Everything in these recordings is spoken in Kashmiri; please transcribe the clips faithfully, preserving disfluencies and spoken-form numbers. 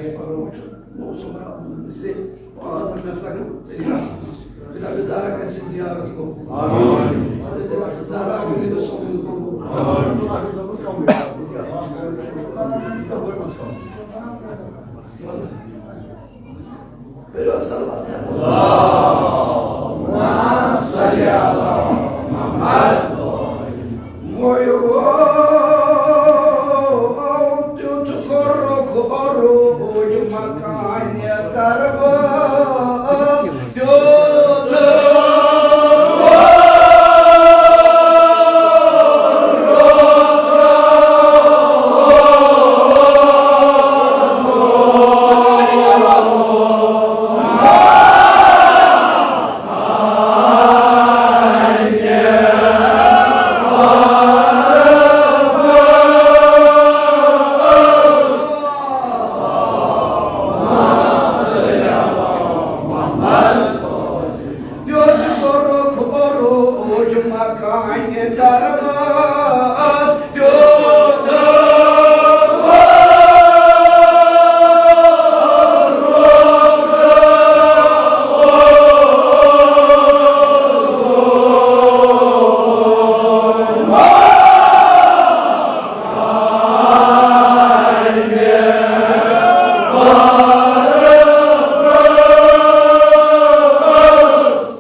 پگاہ وٕچھو، موسم خراب، اس لیے پانٛژھ دَہ منٹ لگن، ژٕ یہِ کر۔ جناب زہرا کٔرِنۍ زیارت قبول۔ آمین۔ حضرت زہرا کٔرِنۍ سوٗن قبول۔ آمین۔ کٔرِو صلوات۔ اللهم صل على محمد۔ وَيُوتِتُ الرُّوحُ مَكَانَ كَرْبَ دیُت کوٚرُکھ عروج مکانہِ درباس، دیُت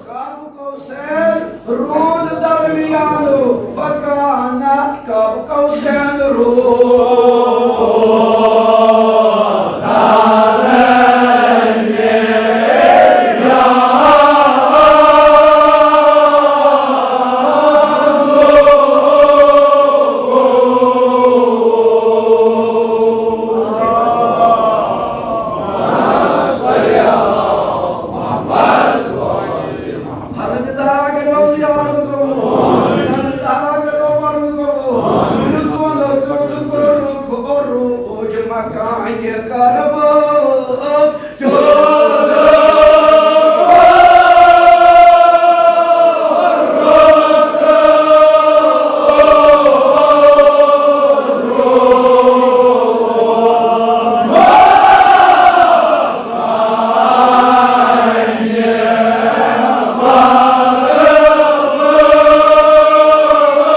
کعبُک حسین روٗد درمیانہٕ، فکان کعبُک حسین روٗد۔ حضرت زہرا کٔرِو زیارت قبول۔ حضرت زہرا کٔرِو مرض قبول۔ یُس وَنو تیُتھ کوٚرُکھ عروج مکانہِ کرباس۔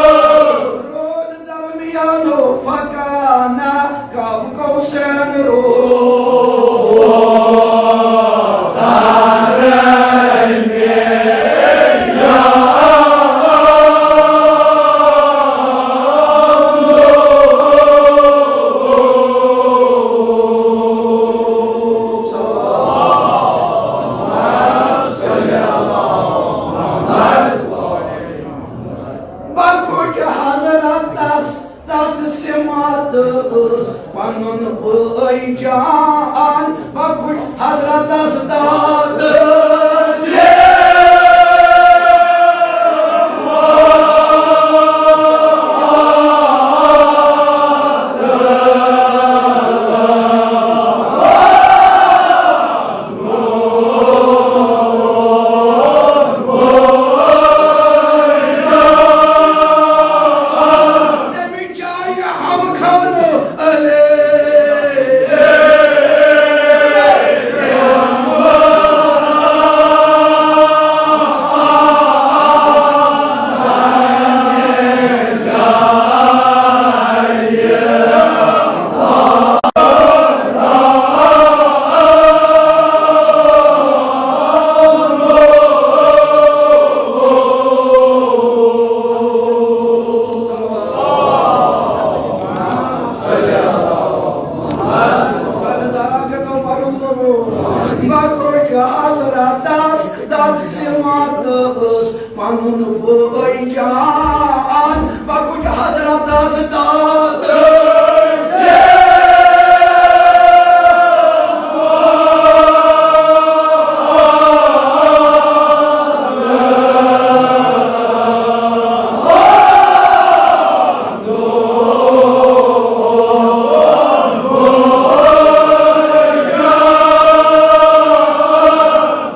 روٗد درمیانہٕ، فکان کعبُک حسین روٗد درمیانہٕ۔ بخش حضرتس تتھ سماتس پنُن بٲے جان، بخش حضرتس تتھ سماتس۔ تمہِ جایہِ ہم خانہٕ علی۔ بخش حضرتس تتھ سماتس پنُن بٲے جان، بخش حضرتس تتھ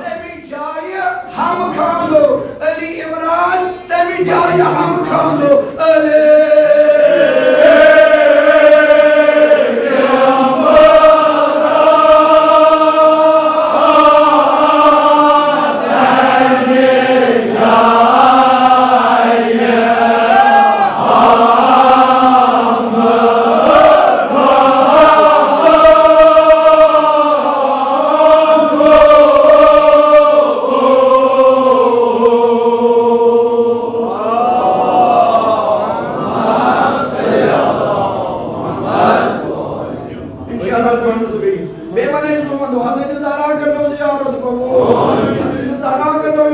تمہِ جایہِ ہم خانہٕ علی عمران، تمہِ جایہِ ہم خانہٕ علی۔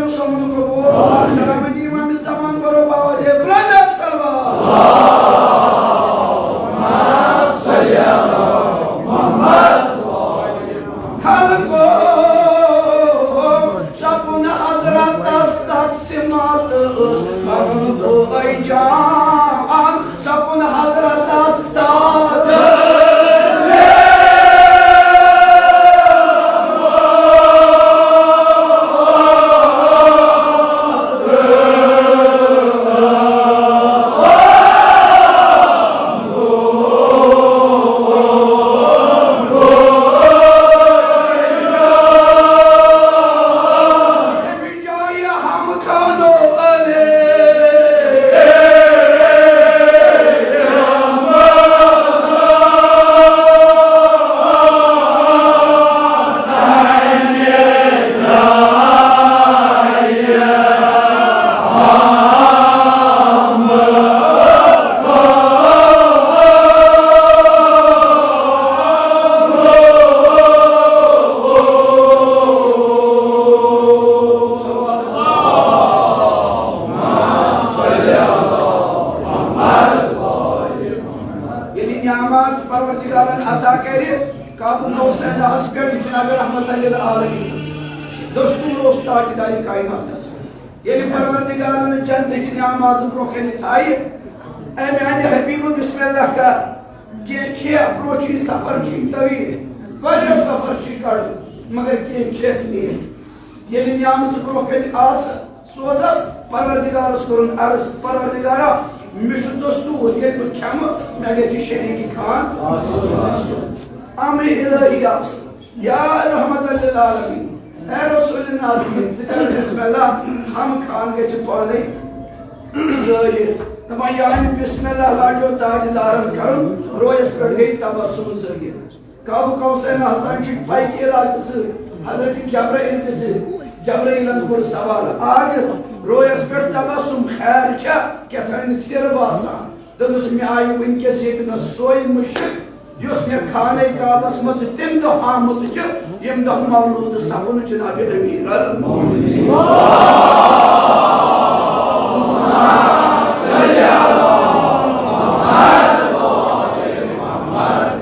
سومن قبول۔ سلامتی امام زمان برو باوجے بلند صلوات۔ خلقو سپن حضرتس تقسیمات اس پنن بوے جان۔ سپن حضرتس تات۔ جایہِ ہم خانو علی۔ ییٚلہِ نعمت پروردگارن عطا کرِ، قاب قوسینس پٮ۪ٹھ جناب رحمت للعالمین۔ دستور اوس تاجدار کائناتس۔ ییٚلہِ پروردگارن جنتٕچ نعمت برٛونٛہہ کنہِ تھایہِ، امہِ انہِ حبیب بسم اللہ کر، کینٛہہ کھیٚہ، برٛونٛہہ چھُ یہِ سفر چھُ یہِ طویل، واریاہ سفر چھُ یہِ کڑُن، مگر کینٛہہ کھیٚتھ نِیہِ۔ ییٚلہِ نعمت برٛونٛہہ کنہِ آسہٕ، سوزس پروردگارس کوٚرُن عرض، پروردگارا، مےٚ چھُ دستور، ییٚلہِ بہٕ کھٮ۪مہٕ، مےٚ گژھِ شریٖک خان آسُن۔ امرِ الہی آسُن۔ یا رحمت للعالمین، اے رسول نازنین، ژٕ کر بسم اللہ، ہم خان گژھِ پانے ظٲہِر۔ دپان، یعنی بسم اللہ لاجو تاجدارن کرُن، رویس پٮ۪ٹھ گٔے تبسم ظٲہِر۔ قاب قوسین حضرت چھُ پاکی علاقہٕ سۭتۍ، حضرت جبرائیل تہِ سۭتۍ۔ جبرائیلن کوٚر سوال، آز رویس پٮ۪ٹھ تبسم خیر چھا، کیٛاہ تھانہِ سِر باسان؟ دوٚپُس، مےٚ آیہِ وٕنکیٚس ییٚتہِ نَس سۄے مُشک، یۄس مےٚ خانہ کعبس منٛز تَمہِ دۄہ آمٕژ چھِ، ییٚمہِ دۄہ مولوٗد سپُد جناب امیر المومنین۔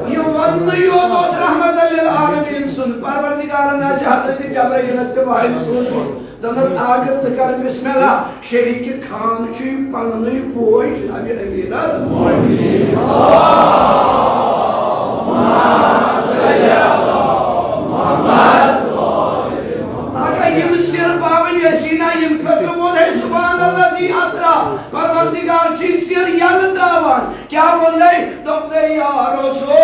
یہِ وننہٕ یوت اوس رحمت للعالمین سُنٛد، پروردگارن آسہِ حضرت جبرائیلس تہِ وحی سوٗزمُت۔ دوٚپنَس، اَکھ گٔے ژٕ کر بسم اللہ، شریٖک خان چھُے پننُے بوے جناب امیر المومنین۔ اگر یِم سِر باوٕنۍ ٲسی نا، یِم خٲطرٕ ووٚن ہے سبحان الذی اسری، پروردگار چھُے سِر یَلہٕ تراوان۔ کیٛاہ ووٚن ہے؟ دوٚپُن ہے یا رسول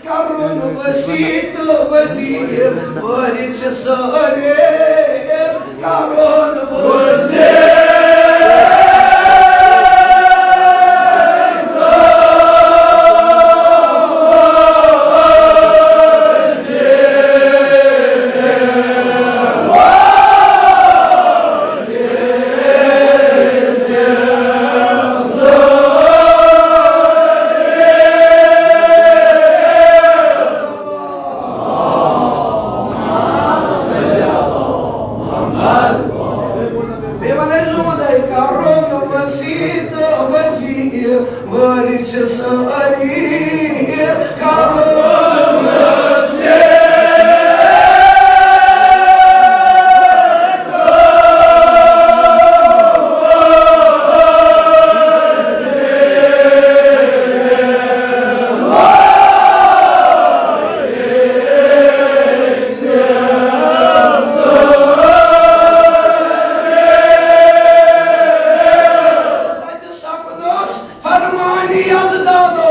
کرُن وسیع تہٕ وزیر وٲرِث سٲوِر کرُن وسیع۔ بیٚیہِ وَنَے زُمُت ہے، کَرُن وسیع تہٕ وزیر وٲرِث سٲری کرُن وسیع۔ تَتہِ سپدُس فرمانِ یزدان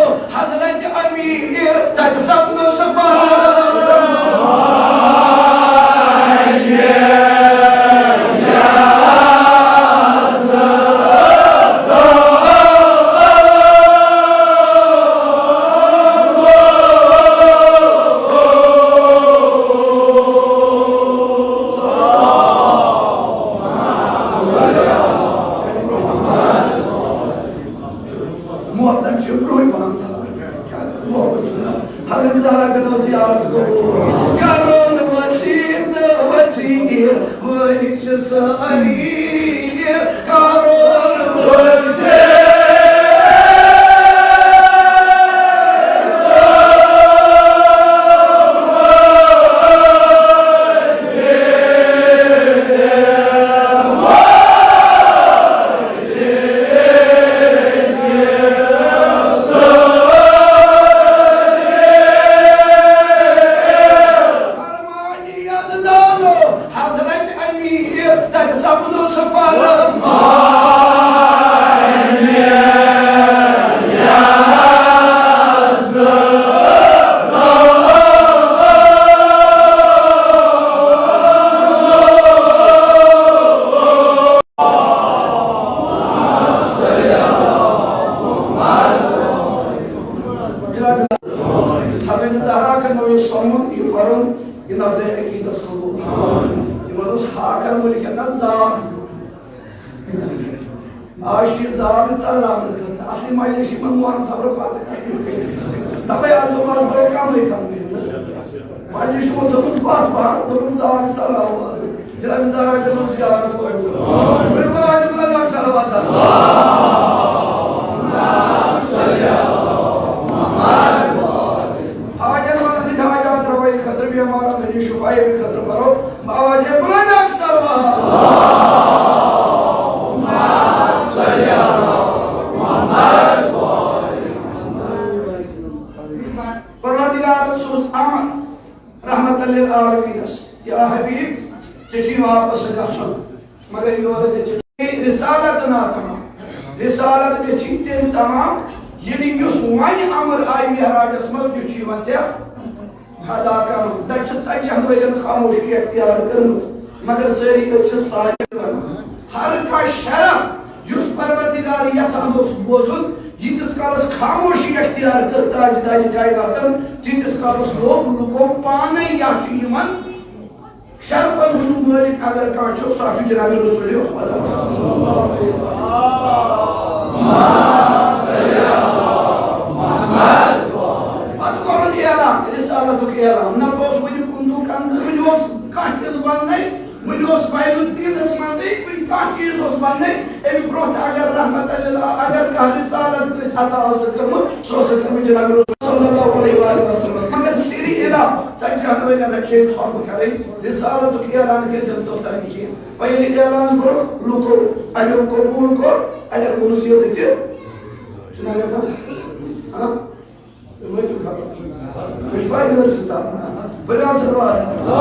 یہِ نظرِ عقیدت قبول۔ یِمن اوس ہاکر مُلکن نہ زاگ۔ آز چھِ یہِ زاگ ژلراونہٕ خٲطرٕ۔ اصلی مجلس چھِ یِمن محرم صبرٕ پتہٕ۔ تَوَے آز دوٚپ، آز پَرو کمٕے کمٕے۔ مجلس چھِ وۄتھمٕژ پتھ پہن، دوٚپُن، زاگ ژلراوو آز۔ جناب زاگ دِنَس زیارت قبول۔ بڑٕ بارٕ دِمو زاگ صلوات۔ حاجت مندن ہٕنٛدۍ حاجات روائی خٲطرٕ، بیمارن ہٕنٛدِ شفایہِ خٲطرٕ پرو آواز بلند اکھ صلوات۔ پروردگار سوز امر رحمت للعالمینس، یا حبیب، ژےٚ چھُے واپس گژھُن، مگر یورٕ گژھِ رسالت ناتمام۔ رسالت گژھِ تیٚلہِ تمام، ییٚلہِ یُس وۄنۍ امر آیہِ معراجس منٛز، یُس چھُ یِوان ژےٚ ادا کرُن۔ تتہِ چھِ ژتجی ہن ؤرین خاموشی اختیار کٔرمٕژ، مگر سٲری ٲسۍ سارے ونان۔ ہر کانٛہہ شرف یُس پروردگار یژھان اوس بوزُن، ییٖتِس کالس خاموشی اختیار کٔر تاجدارِ کائناتن، تیٖتِس کالس لوٚب لُکو پانے۔ یا چھُ یِمن شرفن ہُنٛد مٲلِک اگر کانٛہہ چھُ، سُہ چھُ جناب رسول خدا۔ پتہٕ کوٚرُن اعلان، رسالتُک اعلان۔ نہ اوس وُنہِ کُنتُک کنزٕ، وُنہِ اوس کانٛہہ چیٖز بننے، وُنہِ اوس فیض الدینس منٛزٕے، وُنہِ کانٛہہ چیٖز اوس بننے۔ اَمہِ برونٛہہ تہِ اگر رحمت اللہ، اگر کانٛہہ رسالت کٲنٛسہِ عطا ٲس کٔرمٕژ، سُہ اوس کٔرمٕژ جناب رسول صلی اللہ علیہ وآلہ وسلمس۔ مگر سری الہ ژتجی ہن ؤرین رٹھ ہے ژھۄپہٕ کرٕنۍ، رسالتُک اعلان کیٛازِ دِنہٕ توٚتام کینٛہہ؟ وۄنۍ ییٚلہِ اعلان کوٚر لُکو، اَڑیو قبوٗل کوٚر، اَڑیو کوٚر زیادٕ تہِ۔ چھُنہ گژھان؟ ہاں؟ تُہۍ مٲنِو خبر۔ تُہۍ چھِوا یہِ نٔر چھِ ژَلان؟ بٔرِو حظ صلوات۔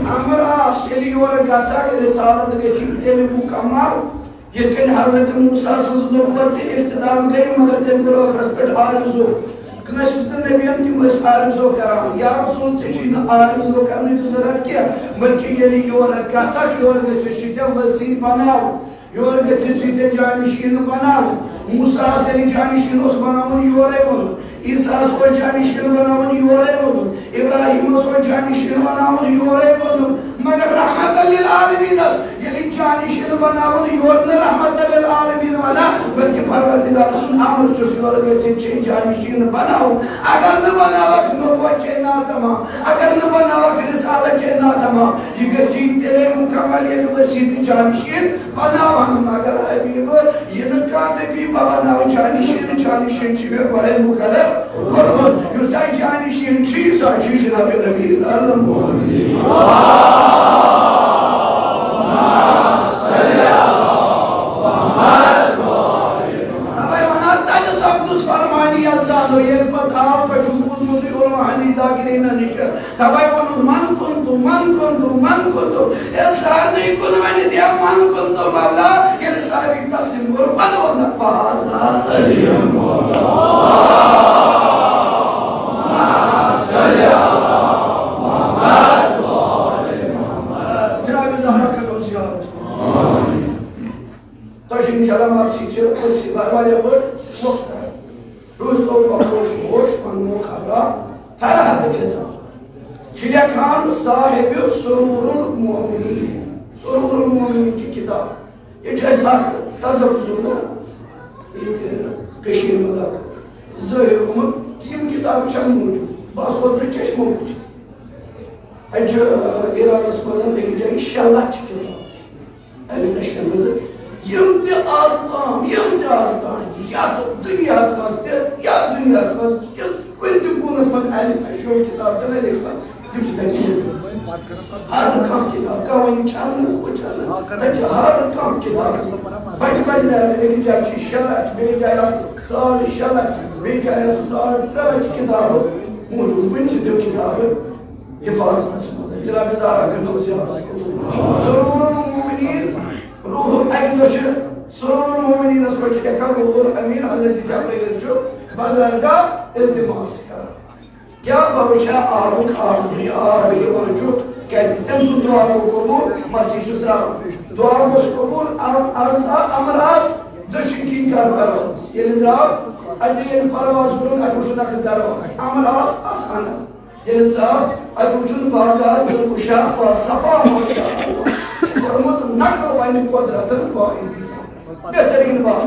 امر آس ییٚلہِ یورٕ گژھکھ، رسالت گژھی تیٚلہِ مُکمل۔ یِتھ کٔنۍ حضرت موسیٰ سٕنٛز نبوت تہِ اختتام گٔے، مگر تٔمۍ کوٚر ٲخرس پٮ۪ٹھ آرزو۔ کٲنٛسہِ تہِ نبین تِم ٲسۍ آرزو کران، یا رسول، ژےٚ چھُے نہٕ آرزو کرنٕچ ضروٗرت کینٛہہ، بلکہِ ییٚلہِ یورٕ گژھکھ، یورٕ گژھِ چھُے ژےٚ وصی بناوُن، یورٕ گژھِ چھُے ژےٚ جانشین بناوُن۔ موسیٰ ہس ییٚلہِ جانشین اوس بناوُن، یورے ووٚنُن۔ عیسیٰ ہس اوس جانشین بناوُن، یورے ووٚنُن۔ ابراہیم ہس اوس جانشین بناوُن، یورے ووٚنُن۔ مگر رحمت للعالمین ہس ییٚلہِ جانشین بناوُن، یورٕ نہٕ رحمت للعالمین ونان، بلکہِ پروردگار سُنٛد امر چھُس، یورٕ گژھِ چھُے جانشین بناوُن۔ اگر نہٕ بناوکھ، نبوت چھے ناتمام۔ اگر نہٕ بناوکھ، رسالت چھے ناتمام۔ یہِ گژھی تیٚلے مُکمل، ییٚلہِ وصی تہٕ جانشین بناوان۔ مگر حبیب، یہِ نہٕ کانٛہہ دپی، بہٕ بناوٕ جانشین، جانشین چھُ مےٚ گۄڈے مقرر کوٚرمُت۔ یُس زن جانشین چھُ، سُہ چھُ جناب نبی المرسلین۔ توے ونان، تتہِ سپدُس فرمانِ یزدانو، ییٚلہِ پتہٕ آو، تۄہہِ چھُو بوٗزمُتٕے علماء ہنی ذاکرین نِش۔ توے ووٚنُن، من کنت، من کنت، من کنت۔ اے سارنٕے کُن ونہِ دِ، من کنت مولا۔ ییٚلہِ سارے تسلیم کوٚر، پتہٕ ووٚن، فہذا علی مولا۔ جناب زہرا کرو زیارت۔ تۄہہِ چھِ انشاءاللہ مرثی چھِ، أسۍ چھِ واریاہ بٔڑ مۄخصر۔ روٗزتو بہوش ہوش، پننو خبرا فرحت فضا۔ چھِ لیکھان صاحب سرور المومنین، سرور المومنین چھِ کتاب۔ یہِ چھُ اَسہِ اکھ تذکرہ، ییٚتہِ کٔشیٖرِ منٛز اکھ ظٲہِر گوٚمُت، یِم کِتابہٕ چھَنہٕ موٗجوٗد۔ بہٕ آس اوترٕ چشمو وٕچھ۔ اَتہِ چھُ، آ، ایرانَس منٛز أکِس جایہِ شےٚ لَچھ کِتاب۔ اَمہِ کٔشیٖرِ منٛز یِم تہِ آز تام، یِم تہِ آز تام، یَتھ دُنیاہَس منٛز تہِ، یَتھ دُنیاہَس منٛز کِس کُنہِ تہِ کوٗنَس منٛز اَمہِ کٔشیٖرِ کِتاب تہِ نہ لیکھمٕژ۔ تِم چھِ تَتہِ موٗجوٗد۔ ہر کانٛہہ کِتاب، کانٛہہ وَنہِ چھَنہٕ، ہُہ چھَنہٕ۔ تَتہِ چھِ ہر کانٛہہ کِتاب۔ بَجہِ بَجہِ لیبہٕ، أکِس جایہِ چھِ شےٚ لَچھ، بیٚیِس جایہِ آسہٕ ساڑ شےٚ لَچھ، بیٚیِس جایہِ آسہٕ ساڑ ترٛےٚ لَچھ کِتابہٕ موٗجوٗد۔ وٕنہِ چھِ تِم کِتابہٕ حفاظتس منٛز۔ جناب زہرا کٔرۍزیو زیارت۔ سرور المومنین، روح، اَکہِ دۄہ چھِ سرور المومنینس پٮ۪ٹھ چھِ لیکھان، روح الامین حضرت جبرائیل چھُ بازرگاہ التماس کران۔ کیٛاہ بہٕ وٕچھا آبُک آب، یہِ آب یِوان چھُ، کیٛازِ أمۍ سُنٛد دُعا گوٚو قبوٗل، مسیح چھُس درٛاو۔ دُعا گوٚژھ قبوٗل، ام-، عرض آ-، امر آس، دٔچھِنۍ کِنۍ کر پرواز۔ ییٚلہِ درٛاو، اَتہِ ییٚلہِ پرواز کوٚرُن، اَتہِ وُچھُن اَکھ درواز۔ اَمر آس، آس اَنَر۔ ییٚلہِ ژاو، اَتہِ وُچھُن باغات، دِل کُشا، باصفا، ماشاء اللہ۔ کوٚرمُت نقل پننہِ قۄدرتن با انتظام۔ بہتریٖن باغ۔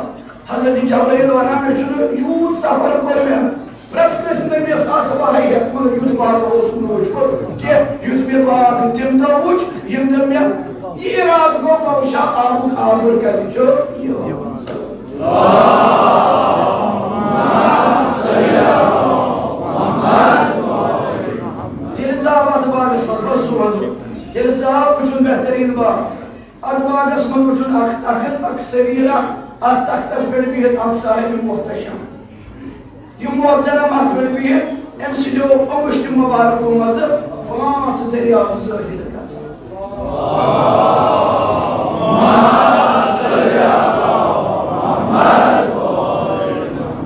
حضرت جبرائیل وَنان، مےٚ چھُنہٕ یوٗت سفر کوٚر مےٚ۔ پرٛٮ۪تھ کٲنٛسہِ نبیَس آسہٕ واریاہ ہٮ۪تھ، مگر یُتھ باغ اوس نہٕ وُچھمُت کینٛہہ۔ یُتھ مےٚ باغ تَمہِ دۄہ وُچھ، ییٚمہِ دۄہ مےٚ یہِ اِرادٕ گوٚو، بہٕ وٕچھِ ہا آبُک آبُر کَتہِ چھُ یِوان۔ ییٚلہِ ژاو اَتھ باغَس منٛز، بَس سُہ وَنُن۔ ییٚلہِ ژاو، وٕچھُن بہتریٖن باغ۔ اَتھ باغَس منٛز وٕچھُن اَکھ تخت، اَکھ سریٖرہ، اَتھ تختَس پٮ۪ٹھ بِہِتھ اَکھ صاحب محتشم۔ یِم محترم اَتھ پٮ۪ٹھ بِہِتھ، أمۍ سٕنٛدیو اوٚنٛگُج تہِ مُبارکو منٛزٕ پانٛژھ دٔریاو ظٲہِر گژھان۔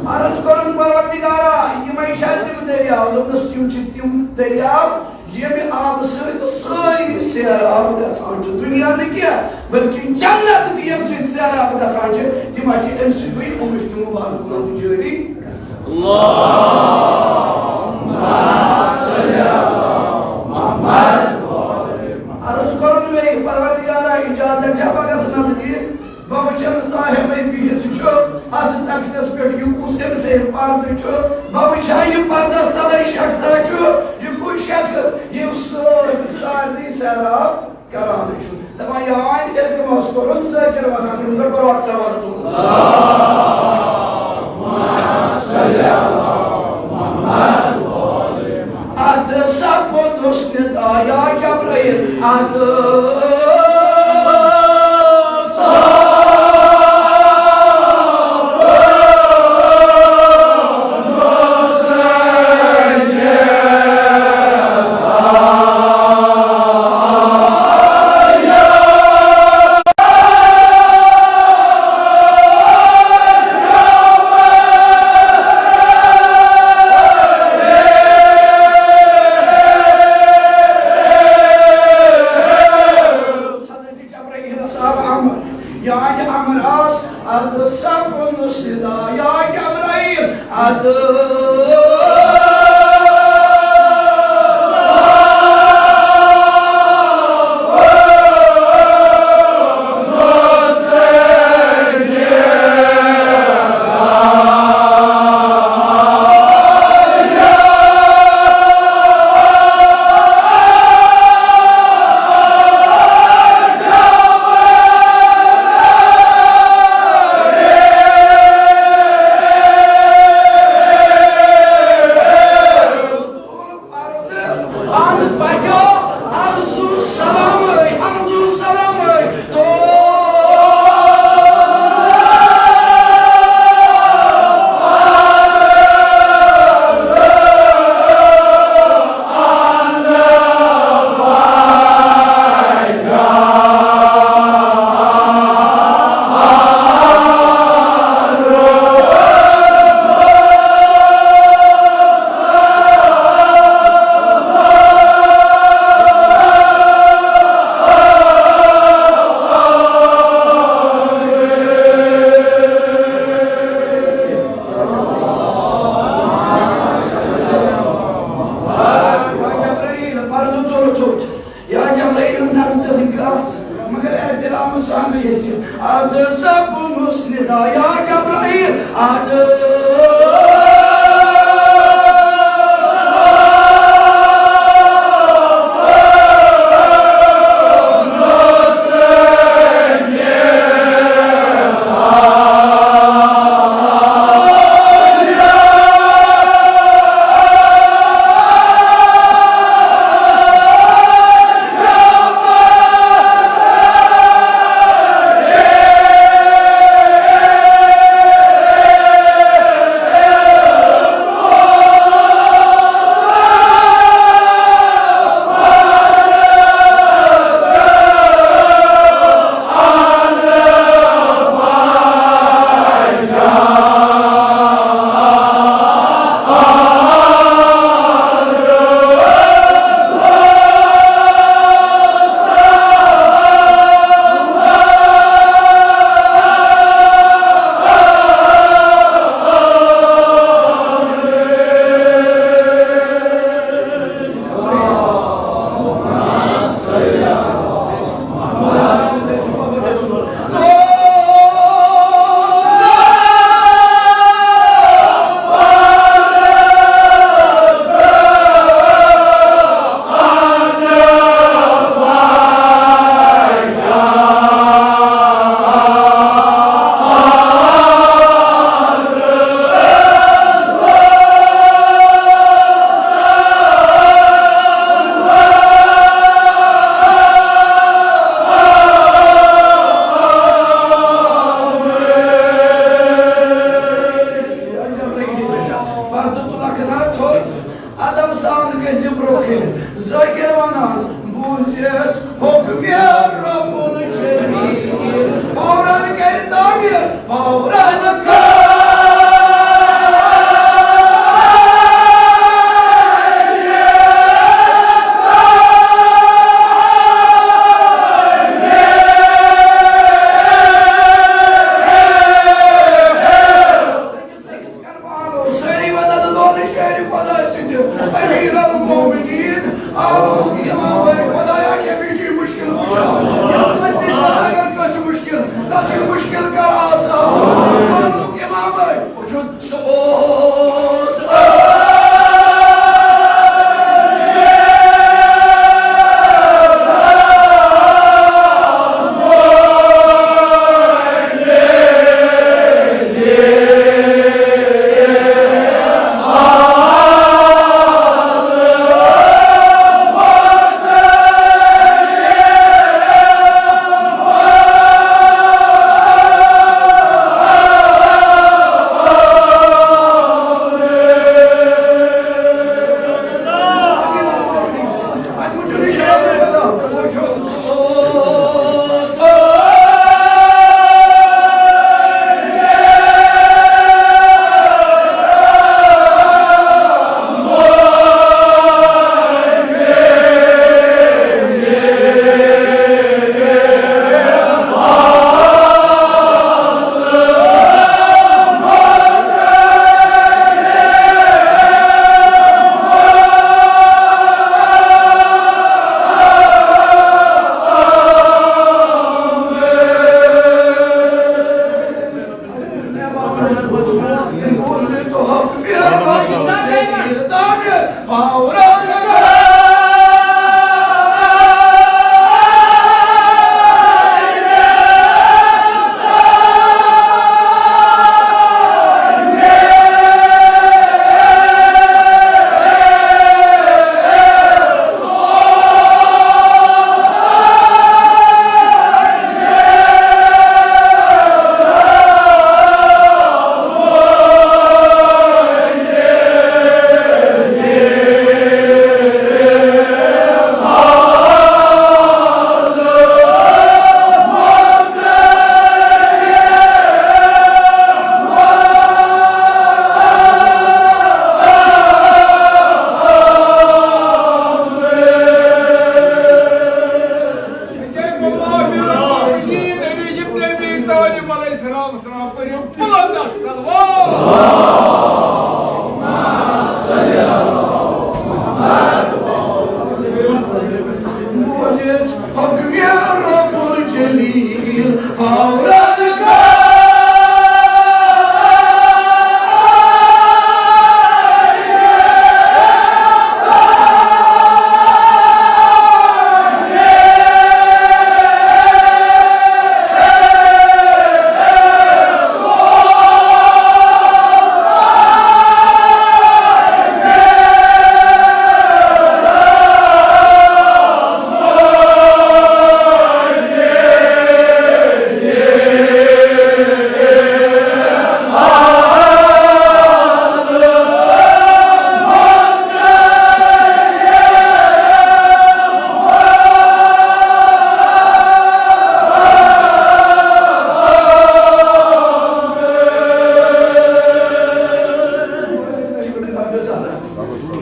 عرض کوٚرُن، پروردگارا، یِمَے چھا تِم دٔریاو؟ دوٚپنَس، یِم چھِ تِم دٔریاو، ییٚمہِ آبہٕ سۭتۍ سٲری سیراب گژھان چھِ۔ دُنیا نہٕ کینٛہہ، بلکہِ جنت تہِ ییٚمہِ سۭتۍ سیراب گژھان چھِ، تِم چھِ اَمہِ سۭتۍ بیٚیہِ اوٚنٛگُج تہِ مُبارک منٛز جٲری۔ عرض کوٚرُن مےٚ، پروردگارا، اجازت چھا پگاہ نظر دِتھ؟ بہٕ وٕچھن صاحبے بِہِتھ چھُ اَتھ تختس پٮ۪ٹھ، یہِ کُس أمۍ سٕنٛدِ پردٕ چھُ؟ بہٕ وٕچھا یہِ پردس تلے شخصا چھُ، یہِ کُس شخص ییٚمۍ سۭتۍ سارنٕے سیراب کران چھُ؟ دپان، یہِ آے التماس کوٚرُن ذٲکِر وَنان، تٔمۍ کوٚر برعکس سوال ژوٚٹ۔ ادٕ سپُدُس ندا یا جبرائیل، ادٕ حضرت جبرائیل صاحب امر، یا امر آس، اد سپُدُس ندا یا جبرائیل، اد یا جبرائیل، پردٕ تُل ژوٚٹ۔ یا جبرائیل، نزدیٖک گژھ، مگر احترام سان ییٚژھِ۔ ادٕ سپُدُس ندا یا جبرائیل، ادٕ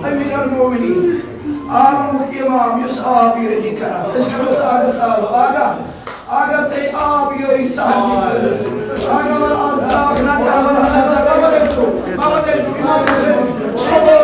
امیر المومنین، عالمُک امام یُس آب یٲری کران۔ أسۍ کرو أمِس آگس آلو۔ آگا، اگر ژےٚ آب یٲری سہل کٔرِتھ، آگا، وَلہٕ آز آب نہ کرو، وَلہٕ حضرت، بابا دٔپِو، بابا دٔپِو، امام حسین، صبح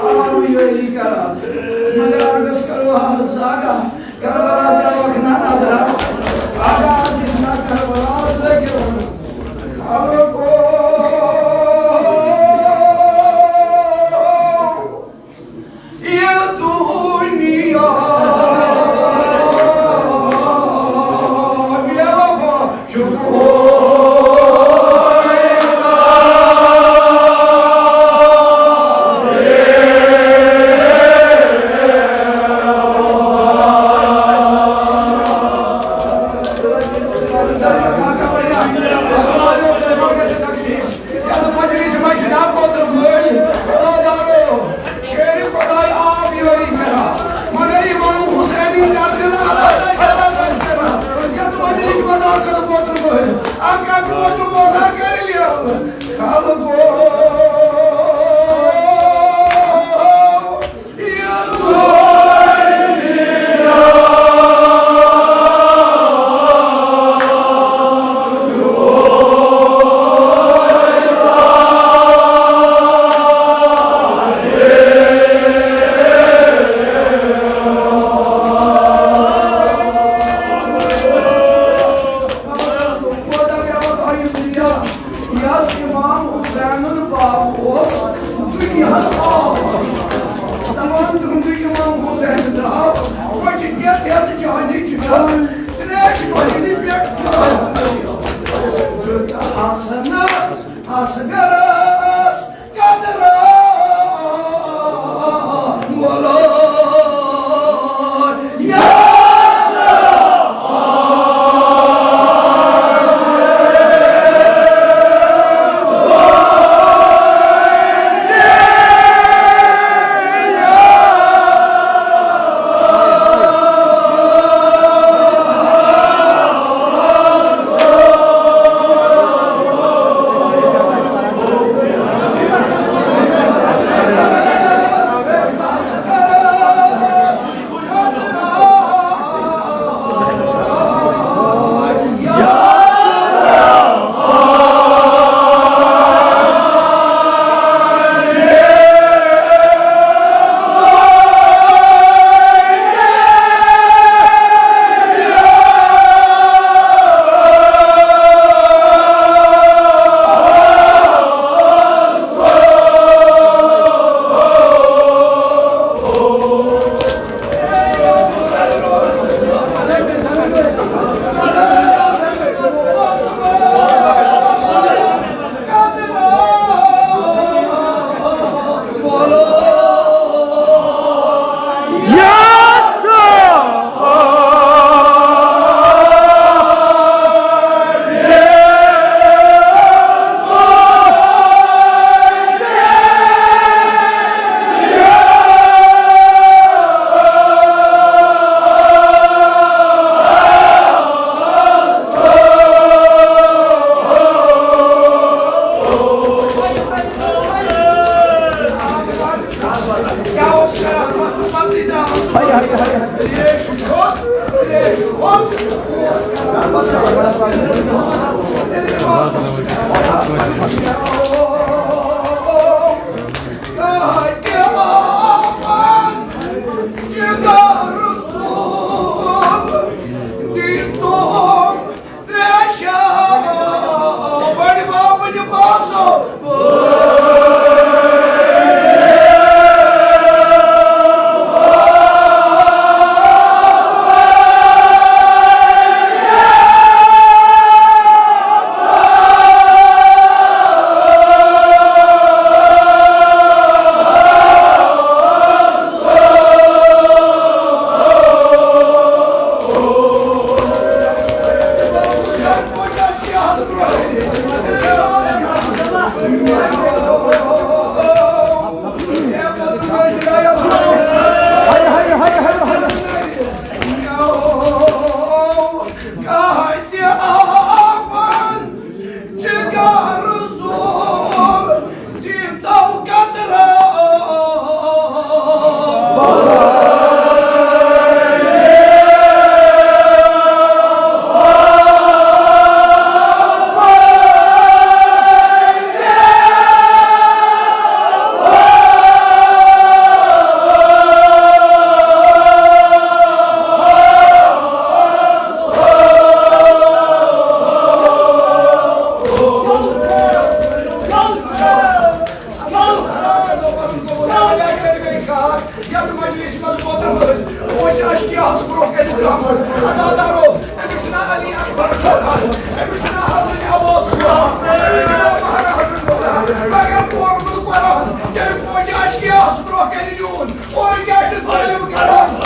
آو یٲری کران، مگر اگس کرو حال زاگا، کربلا تراوکھ نہ نظرا، آگا دِژ نہ کربلا لگیو۔ ییٚلہِ دُنیا بے وفا چھُ۔ یَتھ مجلسہِ منٛز چھِ نہ پوترٕ مٲلۍ، خۄدا جانو، شیرِ خۄداے آب یٲری کران، مگر امام حسینٕنۍ دردِ لال خلق ٲسۍ کران۔ تریش مٔہنی پٮ۪ٹھ آسنہٕ اصغرس قدرا وولو۔ یا یتھ مجلسہِ منٛز ووتمُت، اوس اشکیاہس برونٛہہ کنہِ درامُت۔ عزادارو، أمِس چھُ ناو علی اکبر خان، أمِس چھُ ناو حضرت عباس خان، أمِس چھُ ناو مہر حضرت خان۔ مگر پوٚر نہٕ قرآن، تیٚلہِ کوٚر یہِ اشکیاہس برونٛہہ کنہِ نیوٗن۔ اور کیٛاہ چھِ ظٲلِم کران؟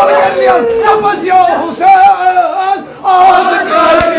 کٔرۍزِہَن تپس یا حسین، آز کر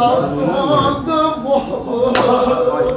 آسمان محبت